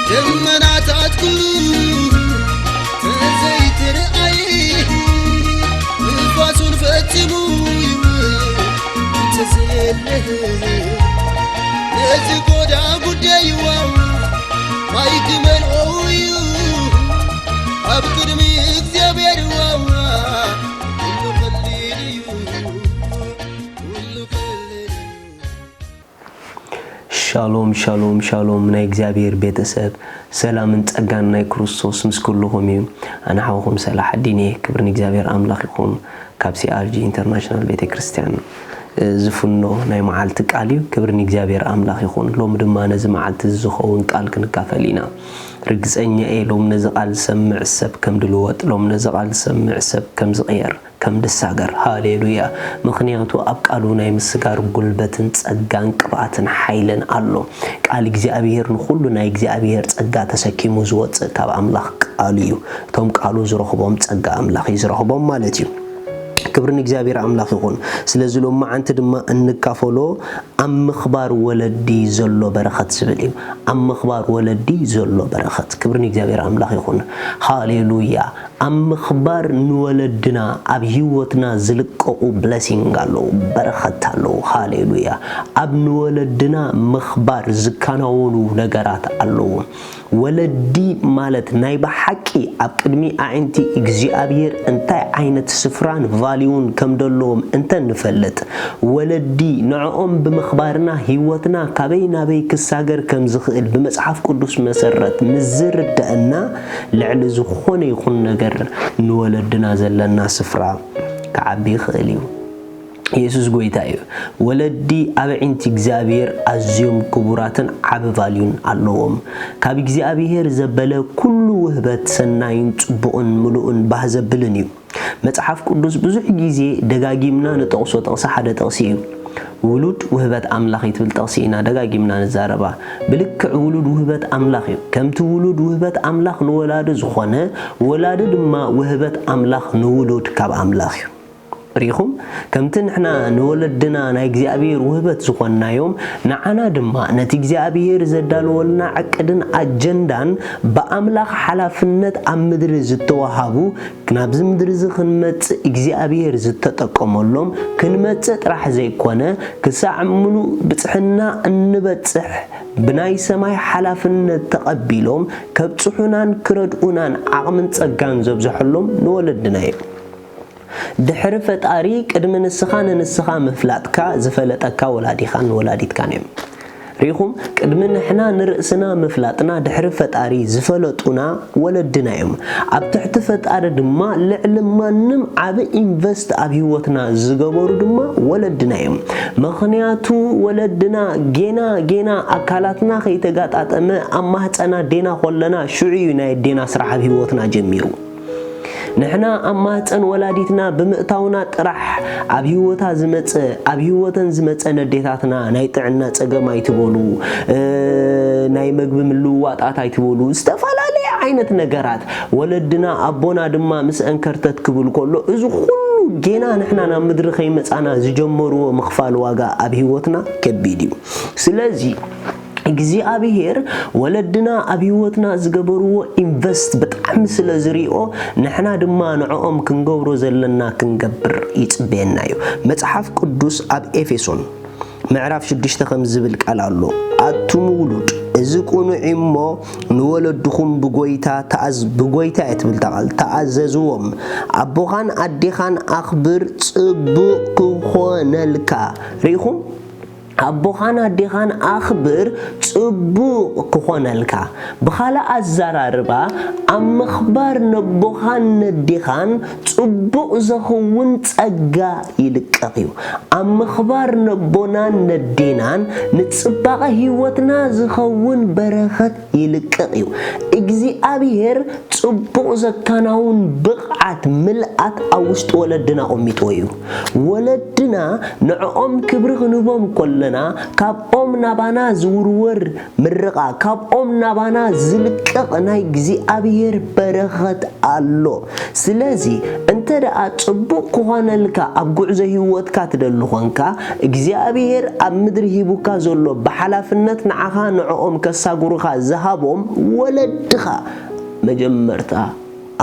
ደመናታት ኩሉ ተዘይትርኣይ፣ ንፋሱን ፈጺሙ ይውል እንተዘየለ፣ ነዚ ጎዳ ጉዳይዋ ማይ ክመልኦ እዩ ኣብ ቅድሚ እግዚኣብሔር ዋዋ። ኩሉ ቀሊል እዩ፣ ኩሉ ቀሊል እዩ። ሻሎም ሻሎም ሻሎም፣ ናይ እግዚኣብሔር ቤተሰብ፣ ሰላምን ጸጋን ናይ ክርስቶስ ምስ ኩልኹም እዩ። ኣነ ሓውኹም ሰላሕ ኣዲን እየ። ክብሪ ንእግዚኣብሔር ኣምላኽ ይኹን። ካብ ሲኣርጂ ኢንተርናሽናል ቤተ ክርስቲያን ዝፍኖ ናይ መዓልቲ ቃል እዩ። ክብሪ ንእግዚኣብሔር ኣምላኽ ይኹን። ሎሚ ድማ ነዚ መዓልቲ እዚ ዝኸውን ቃል ክንካፈል ኢና። ርግጸኛ እየ፣ ሎም ነዚ ቃል ዝሰምዕ ሰብ ከም ድልወጥ፣ ሎም ነዚ ቃል ዝሰምዕ ሰብ ከም ዝቕየር፣ ከም ድሳገር። ሃሌሉያ። ምኽንያቱ ኣብ ቃሉ ናይ ምስጋር ጉልበትን ጸጋን ቅብኣትን ሓይልን ኣሎ። ቃል እግዚኣብሔር ንኹሉ ናይ እግዚኣብሔር ጸጋ ተሰኪሙ ዝወጽእ ካብ ኣምላኽ ቃሉ እዩ። እቶም ቃሉ ዝረኽቦም ጸጋ ኣምላኽ እዩ ዝረኽቦም ማለት እዩ። ክብሪ ንእግዚኣብሔር ኣምላኽ ይኹን። ስለዚ ሎም መዓንቲ ድማ እንካፈሎ ኣብ ምኽባር ወለዲ ዘሎ በረኸት ዝብል እዩ። ኣብ ምኽባር ወለዲ ዘሎ በረኸት። ክብሪ ንእግዚኣብሔር ኣምላኽ ይኹን። ሃሌሉያ። ኣብ ምኽባር ንወለድና ኣብ ህይወትና ዝልቀቑ ብለሲንግ ኣለዉ፣ በረኸት ኣለዉ። ሃሌሉያ። ኣብ ንወለድና ምኽባር ዝከናወኑ ነገራት ኣለዉ። ወለዲ ማለት ናይ ብሓቂ ኣብ ቅድሚ ኣዒንቲ እግዚኣብሔር እንታይ ዓይነት ስፍራን ቫልዩን ከም ዘለዎም እንተ ንፈልጥ፣ ወለዲ ንዕኦም ብምኽባርና ህይወትና ካበይ ናበይ ክሳገር ከም ዝኽእል ብመጽሓፍ ቅዱስ መሰረት ምስ ዝርደአና፣ ልዕሊ ዝኾነ ይኹን ነገር ንወለድና ዘለና ስፍራ ክዓቢ ይኽእል እዩ። የሱስ ጐይታ እዩ። ወለዲ ኣብ ኣዒንቲ እግዚኣብሔር ኣዝዮም ክቡራትን ዓቢ ቫልዩን ኣለዎም። ካብ እግዚኣብሔር ዘበለ ኩሉ ውህበት ሰናይን ጽቡቕን ምሉእን ባህ ዘብልን እዩ። መጽሓፍ ቅዱስ ብዙሕ ግዜ ደጋጊምና ንጠቕሶ ጥቕሲ ሓደ ጥቕሲ እዩ። ውሉድ ውህበት ኣምላኽ እዩ ትብል ጥቕሲ ኢና ደጋጊምና ንዛረባ። ብልክዕ ውሉድ ውህበት ኣምላኽ እዩ። ከምቲ ውሉድ ውህበት ኣምላኽ ንወላዲ ዝኾነ፣ ወላዲ ድማ ውህበት ኣምላኽ ንውሉድ ካብ ኣምላኽ እዩ። ርኢኹም? ከምቲ ንሕና ንወለድና ናይ እግዚኣብሔር ውህበት ዝኾንናዮም፣ ንዓና ድማ ነቲ እግዚኣብሔር ዘዳለወልና ዕቅድን ኣጀንዳን ብኣምላኽ ሓላፍነት ኣብ ምድሪ ዝተዋሃቡ፣ ናብዚ ምድሪ እዚ ክንመጽእ እግዚኣብሔር ዝተጠቀመሎም፣ ክንመጽእ ጥራሕ ዘይኮነ፣ ክሳዕ ምሉእ ብጽሕና እንበጽሕ፣ ብናይ ሰማይ ሓላፍነት ተቐቢሎም፣ ከብጽሑናን ክረድኡናን ዓቕምን ጸጋን ዘብዝሐሎም ንወለድና እዮም። ድሕሪ ፈጣሪ ቅድሚ ንስኻ ንንስኻ ምፍላጥካ ዝፈለጠካ ወላዲኻን ወላዲትካን እዮም። ርኢኹም? ቅድሚ ንሕና ንርእስና ምፍላጥና ድሕሪ ፈጣሪ ዝፈለጡና ወለድና እዮም። ኣብ ትሕቲ ፈጣሪ ድማ ልዕሊ ማንም ዓቢ ኢንቨስት ኣብ ህይወትና ዝገበሩ ድማ ወለድና እዮም። ምኽንያቱ ወለድና ጌና ጌና ኣካላትና ከይተጋጣጠመ ኣብ ማህፀና ዴና ኮለና ሽዑ እዩ ናይ ዴና ስራሕ ኣብ ህይወትና ጀሚሩ። ንሕና ኣብ ማህፀን ወላዲትና ብምእታውና ጥራሕ ኣብ ህይወታ ዝመፀ፣ ኣብ ህይወተን ዝመፀ ነዴታትና ናይ ጥዕና ፀገም ኣይትበሉ፣ እ፣ ናይ መግቢ ምልውዋጣት ኣይትበሉ፣ ዝተፈላለየ ዓይነት ነገራት ወለድና ኣቦና ድማ ምስአን ከርተት ክብል ከሎ እዚ ኩሉ ጌና ንሕና ናብ ምድሪ ከይመፃና ዝጀመርዎ ምኽፋል ዋጋ ኣብ ህይወትና ከቢድ እዩ። ስለዚ እግዚኣብሔር ወለድና ኣብ ህይወትና ዝገበርዎ ኢንቨስት ብጣዕሚ ስለ ዝሪኦ፣ ንሕና ድማ ንዕኦም ክንገብሮ ዘለና ክንገብር ይጽበየና እዩ። መጽሓፍ ቅዱስ ኣብ ኤፌሶን ምዕራፍ ሽዱሽተ ከም ዝብል ቃል ኣሎ፣ ኣቱም ውሉድ፣ እዚ ቅኑዕ እሞ ንወለድኹም ብጎይታ ተኣዝ-፣ ብጎይታ እያ ትብል እታ ቃል፣ ተኣዘዝዎም። ኣቦኻን ኣዴኻን ኣኽብር፣ ጽቡቕ ክኾነልካ። ርኢኹም? ኣቦኻን ኣዴኻን ኣኽብር፣ ጽቡቕ ክኾነልካ። ብኻልእ ኣዘራርባ፣ ኣብ ምኽባር ነቦኻን ነዴኻን ጽቡቕ ዘኽውን ጸጋ ይልቀቕ እዩ። ኣብ ምኽባር ነቦናን ነዴናን ንጽባቐ ህይወትና ዝኸውን በረኸት ይልቀቕ እዩ። እግዚኣብሔር ጽቡቕ ዘከናውን ብቕዓት ምልኣት ኣብ ውሽጢ ወለድና ኣቐሚጥዎ እዩ። ወለድና ንዕኦም ክብሪ ክንህቦም ከሎ፣ ና ካብ ኦም ናባና ዝውርወር ምርቓ፣ ካብ ኦም ናባና ዝልቀቕ ናይ እግዚኣብሔር በረኸት ኣሎ። ስለዚ እንተ ደኣ ጽቡቕ ክኾነልካ ኣብ ጉዕዞ ህይወትካ ትደሊ ኾንካ፣ እግዚኣብሔር ኣብ ምድሪ ሂቡካ ዘሎ ብሓላፍነት ንዓኻ ንዕኦም ከሳጉሩኻ ዝሃቦም ወለድኻ መጀመርታ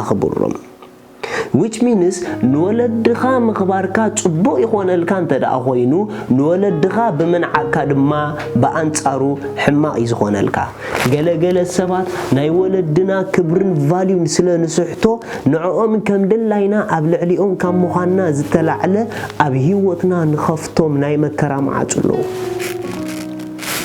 ኣኽብሮም። Which means ንወለድኻ ምኽባርካ ጽቡቕ ይኾነልካ እንተ ደኣ ኾይኑ፣ ንወለድኻ ብምንዓቕካ ድማ ብኣንጻሩ ሕማቕ እዩ ዝኾነልካ። ገለ ገለ ሰባት ናይ ወለድና ክብርን ቫልዩን ስለ ንስሕቶ፣ ንዕኦም ከም ድላይና ኣብ ልዕሊኦም ካብ ምዃንና ዝተላዕለ ኣብ ህይወትና ንኸፍቶም ናይ መከራ መዓጹ ኣለዉ።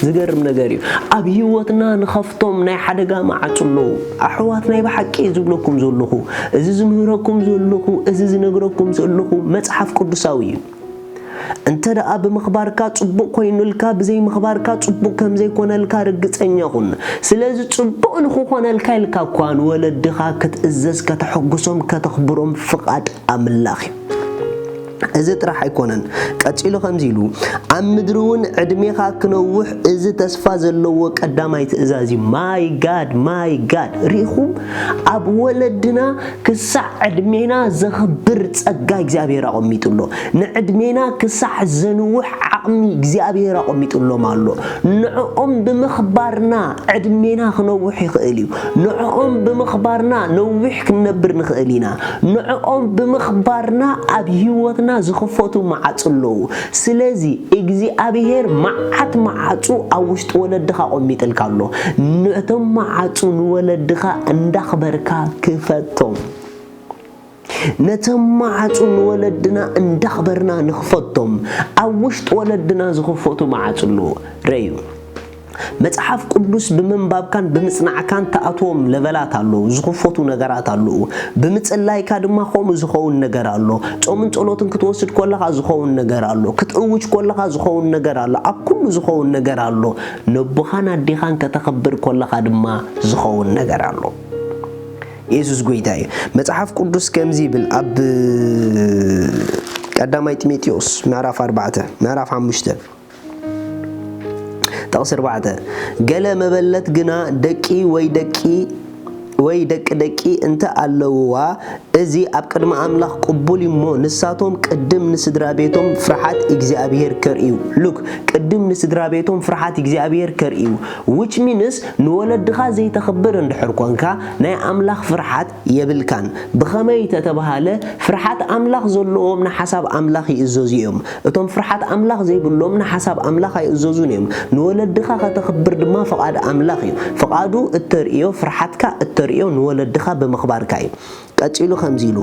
ዝገርም ነገር እዩ። ኣብ ህይወትና ንኸፍቶም ናይ ሓደጋ መዓጹ ኣለዉ። ኣሕዋት፣ ናይ ብሓቂ እየ ዝብለኩም ዘለኹ። እዚ ዝምህረኩም ዘለኹ፣ እዚ ዝነግረኩም ዘለኹ መጽሓፍ ቅዱሳዊ እዩ። እንተ ደኣ ብምኽባርካ ጽቡቕ ኮይኑልካ፣ ብዘይ ምኽባርካ ጽቡቕ ከም ዘይኮነልካ ርግጸኛ ኩን። ስለዚ ጽቡቕ ንኽኾነልካ ኢልካ እኳ ንወለድኻ ክትእዘዝ፣ ከተሐጉሶም፣ ከተኽብሮም ፍቓድ ኣምላኽ እዩ። እዚ ጥራሕ ኣይኮነን። ቀጺሉ ከምዚ ኢሉ፣ ኣብ ምድሪ እውን ዕድሜኻ ክነውሕ እዚ ተስፋ ዘለዎ ቀዳማይ ትእዛዝ እዩ። My God, my God። ርኢኹም? ኣብ ወለድና ክሳዕ ዕድሜና ዘኽብር ጸጋ እግዚኣብሔር ኣቐሚጡ ኣሎ። ንዕድሜና ክሳዕ ዘንውሕ ዓቕሚ እግዚኣብሔር ኣቐሚጡሎም ኣሎ። ንዕኦም ብምኽባርና ዕድሜና ክነውሕ ይኽእል እዩ። ንዕኦም ብምኽባርና ነዊሕ ክንነብር ንኽእል ኢና። ንዕኦም ብምኽባርና ኣብ ህይወትና ዝኽፈቱ መዓጹ ኣለዉ። ስለዚ እግዚኣብሔር መዓት መዓጹ ኣብ ውሽጢ ወለድኻ ኣቐሚጥልካ ኣሎ። ነቶም መዓጹ ንወለድኻ እንዳኽበርካ ክፈቶም። ነቶም መዓጹ ንወለድና እንዳኽበርና ንኽፈቶም፣ ኣብ ውሽጢ ወለድና ዝኽፈቱ መዓጹ ኣለዉ። ረዩ። መጽሓፍ ቅዱስ ብምንባብካን ብምጽናዕካን ትኣትዎም ለቨላት ኣለዉ፣ ዝኽፈቱ ነገራት ኣለዉ። ብምጽላይካ ድማ ከምኡ ዝኸውን ነገር ኣሎ። ጾምን ጸሎትን ክትወስድ ከለኻ ዝኸውን ነገር ኣሎ። ክትእውጅ ከለኻ ዝኸውን ነገር ኣሎ። ኣብ ኩሉ ዝኸውን ነገር ኣሎ። ነቦኻን ኣዴኻን ከተኽብር ከለኻ ድማ ዝኸውን ነገር ኣሎ። የሱስ ጐይታ እዩ። መጽሓፍ ቅዱስ ከምዚ ይብል፣ ኣብ ቀዳማይ ጢሞቴዎስ ምዕራፍ ኣርባዕተ፣ ምዕራፍ ሓሙሽተ፣ ጥቕሲ ኣርባዕተ፣ "ገለ መበለት ግና ደቂ ወይ ደቂ ወይ ደቂ ደቂ እንተ ኣለውዋ፣ እዚ ኣብ ቅድሚ ኣምላኽ ቅቡል እዩ እሞ፣ ንሳቶም ቅድም ንስድራ ቤቶም ፍርሓት እግዚኣብሔር ከርእዩ።" ሉክ፣ ቅድም ንስድራ ቤቶም ፍርሓት እግዚኣብሔር ከርእዩ። Which means ንወለድኻ ዘይተኽብር እንድሕር ኮንካ፣ ናይ ኣምላኽ ፍርሓት የብልካን። ብኸመይ ተተባሃለ፣ ፍርሓት ኣምላኽ ዘለዎም ንሓሳብ ኣምላኽ ይእዘዙ እዮም። እቶም ፍርሓት ኣምላኽ ዘይብሎም ንሓሳብ ኣምላኽ ኣይእዘዙን እዮም። ንወለድኻ ከተኽብር ድማ ፍቓድ ኣምላኽ እዩ። ፍቓዱ እተርእዮ፣ ፍርሓትካ እተርእዮ ንወለድኻ ብምኽባርካ እዩ። ቀጺሉ ከምዚ ኢሉ፣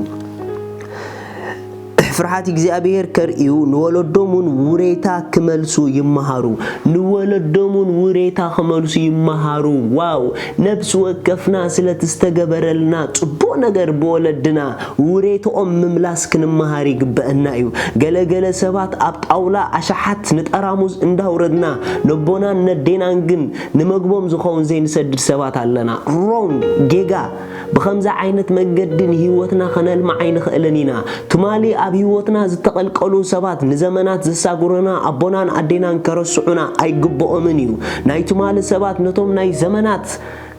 ፍርሓት እግዚኣብሔር ከርእዩ፣ ንወለዶም እውን ውሬታ ክመልሱ ይመሃሩ። ንወለዶም እውን ውሬታ ክመልሱ ይመሃሩ። ዋው! ነብሲ ወከፍና ስለቲ ዝተገበረልና ጽቡቕ ነገር ብወለድና ውሬትኦም ምምላስ ክንመሃር ይግበአና እዩ። ገለ ገለ ሰባት ኣብ ጣውላ ኣሽሓት ንጠራሙዝ እንዳውረድና፣ ነቦናን ነዴናን ግን ንመግቦም ዝኸውን ዘይንሰድድ ሰባት ኣለና። ሮንግ፣ ጌጋ። ብኸምዚ ዓይነት መገዲ ንህይወትና ኸነልምዕ ኣይንኽእልን ኢና። ትማሊ ኣብ ህይወትና ዝተቐልቀሉ ሰባት ንዘመናት ዘሳጉሩና ኣቦናን ኣዴናን ከረስዑና ኣይግብኦምን እዩ። ናይ ትማሊ ሰባት ነቶም ናይ ዘመናት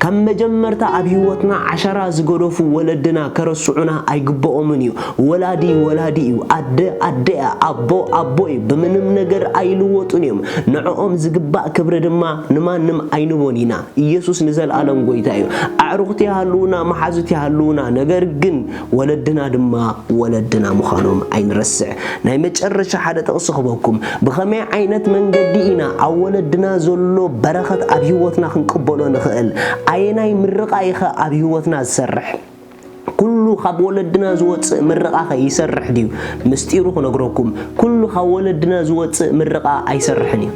ካብ መጀመርታ ኣብ ህይወትና ዓሻራ ዝገደፉ ወለድና ከረስዑና ኣይግብኦምን እዩ። ወላዲ ወላዲ እዩ። ኣደ ኣደ እያ። ኣቦ ኣቦ እዩ። ብምንም ነገር ኣይልወጡን እዮም። ንዕኦም ዝግባእ ክብሪ ድማ ንማንም ኣይንቦን ኢና። ኢየሱስ ንዘለኣለም ጐይታ እዩ። ኣዕሩኽቲ ይሃልዉና፣ መሓዙት ይሃልዉና፣ ነገር ግን ወለድና ድማ ወለድና ምዃኖም ኣይንረስዕ። ናይ መጨረሻ ሓደ ጥቕሲ ክበኩም። ብኸመይ ዓይነት መንገዲ ኢና ኣብ ወለድና ዘሎ በረኸት ኣብ ህይወትና ክንቅበሎ ንኽእል? ኣየናይ ምርቓ ኢኸ ኣብ ህይወትና ዝሰርሕ? ኩሉ ካብ ወለድና ዝወጽእ ምርቓኸ ይሰርሕ ድዩ? ምስጢሩ ክነግረኩም፣ ኩሉ ካብ ወለድና ዝወጽእ ምርቓ ኣይሰርሕን እዩ።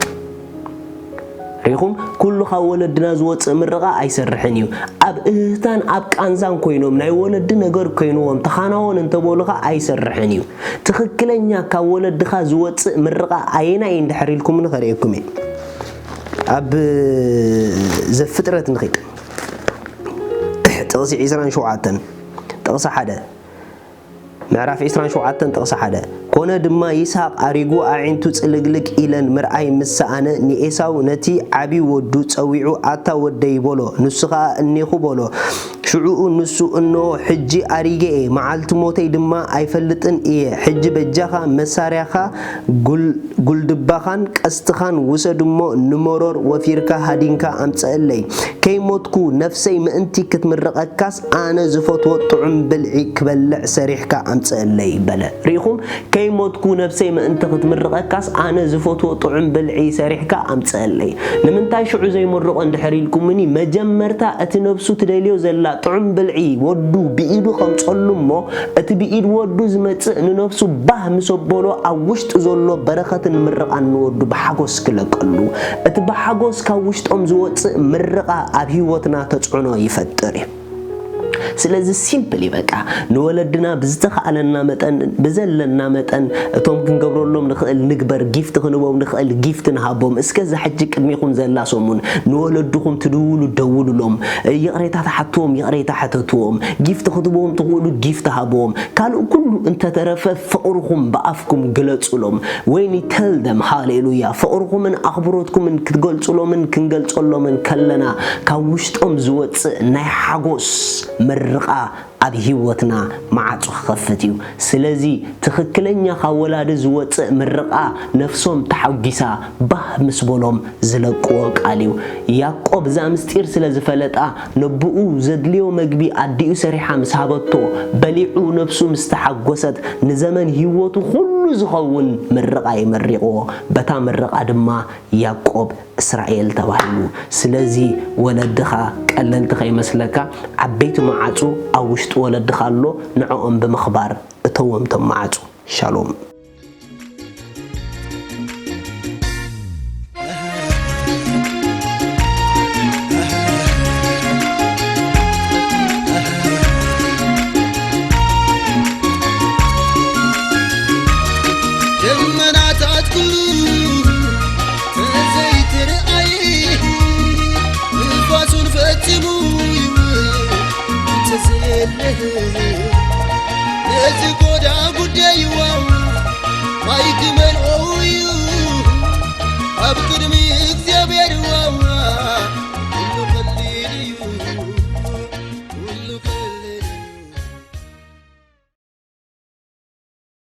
ርኢኹም? ኩሉ ካብ ወለድና ዝወጽእ ምርቓ ኣይሰርሕን እዩ። ኣብ እህህታን ኣብ ቃንዛን ኮይኖም፣ ናይ ወለዲ ነገር ኮይንዎም፣ ተኻናወን እንተበሉኻ ኣይሰርሕን እዩ። ትኽክለኛ ካብ ወለድኻ ዝወጽእ ምርቓ ኣየናይ እዩ እንድሕር ኢልኩምኒ ከርእየኩም እየ። ኣብ ዘፍጥረት ንኺድ። ጥቕሲ ዒስራን ሸውዓተን፣ ጥቕሲ ሓደ። ምዕራፍ ዒስራን ሸውዓተን ጥቕሲ ሓደ። ኮነ ድማ፣ ይስሐቅ ኣሪጉ ኣዒንቱ ጽልግልግ ኢለን ምርኣይ ምስ ሰኣነ፣ ንኤሳው ነቲ ዓቢ ወዱ ጸዊዑ፣ ኣታ ወደይ፣ በሎ። ንሱ ኸኣ እኔኹ በሎ። ሽዑኡ ንሱ፣ እንሆ፣ ሕጂ ኣሪገ እየ፣ መዓልቲ ሞተይ ድማ ኣይፈልጥን እየ። ሕጂ በጃኻ መሳርያኻ፣ ጉል-፣ ጉልድባኻን ቀስትኻን ውሰድ እሞ፣ ንመሮር ወፊርካ ሃዲንካ ኣምጽአለይ። ከይሞትኩ ነፍሰይ ምእንቲ ክትምርቐካስ፣ ኣነ ዝፈትዎ ጥዑም ብልዒ ክበልዕ ሰሪሕካ ኣምጽአለይ፣ በለ። ርኢኹም? ከይሞትኩ ነፍሰይ ምእንቲ ክትምርቐካስ፣ ኣነ ዝፈትዎ ጥዑም ብልዒ ሰሪሕካ ኣምጽአለይ። ንምንታይ ሽዑ ዘይምርቖ እንድሕር ኢልኩምኒ፣ መጀመርታ እቲ ነፍሱ ትደልዮ ዘላ ጥዑም ብልዒ ወዱ ብኢዱ ከምጸሉ እሞ፣ እቲ ብኢድ ወዱ ዝመጽእ ንነፍሱ ባህ ምስ ኣበሎ፣ ኣብ ውሽጢ ዘሎ በረኸትን ምርቓን ንወዱ ብሓጎስ ክለቀሉ፣ እቲ ብሓጎስ ካብ ውሽጦም ዝወጽእ ምርቓ ኣብ ህይወትና ተጽዕኖ ይፈጥር እዩ። ስለዚ ሲምፕል እዩ በቃ። ንወለድና ብዝተኻእለና መጠን፣ ብዘለና መጠን፣ እቶም ክንገብረሎም ንኽእል ንግበር፣ ጊፍት ክንቦም ንኽእል ጊፍት ንሃቦም። እስከ እዛ ሕጂ ቅድሚኹም ዘላ ሰሙን ንወለድኹም ትድውሉ ደውሉሎም፣ ይቕሬታ ትሓትዎም ይቕሬታ ሕተትዎም፣ ጊፍት ክትቦም ትኽእሉ ጊፍት ሃብዎም። ካልእ ኩሉ እንተተረፈ ፍቕርኹም ብኣፍኩም ግለጹሎም። When you tell them፣ ሃሌሉያ፣ ፍቕርኹምን ኣኽብሮትኩምን ክትገልጹሎምን ክንገልጸሎምን ከለና፣ ካብ ውሽጦም ዝወጽእ ናይ ሓጎስ ምርቓ ኣብ ህይወትና መዓጹ ክኸፍት እዩ። ስለዚ ትኽክለኛ ካብ ወላዲ ዝወጽእ ምርቓ ነፍሶም ተሓጒሳ ባህ ምስ በሎም ዝለቅዎ ቃል እዩ። ያዕቆብ እዛ ምስጢር ስለ ዝፈለጣ፣ ነብኡ ዘድልዮ መግቢ ኣዲኡ ሰሪሓ ምስ ሃበቶ፣ በሊዑ ነፍሱ ምስ ተሓጎሰት፣ ንዘመን ህይወቱ ኩሉ ዝኸውን ምርቓ እዩ መሪቕዎ። በታ ምርቓ ድማ ያዕቆብ እስራኤል ተባሂሉ። ስለዚ ወለድኻ ቀለልቲ ከይመስለካ፣ ዓበይቲ መዓጹ ኣብ ውሽጢ ወለድኻ ኣሎ፣ ንዕኦም ብምኽባር እተዎም ቶም መዓጹ። ሻሎም። ደመናታት ኩሉ ተዘይትርኣይ፣ ንፋሱን ፈጺሙ ይውል እንተዘየለ፣ ነዚ ጎዳ ጉዳይዋ ማይ ክመልኦ እዩ ኣብ ቅድሚ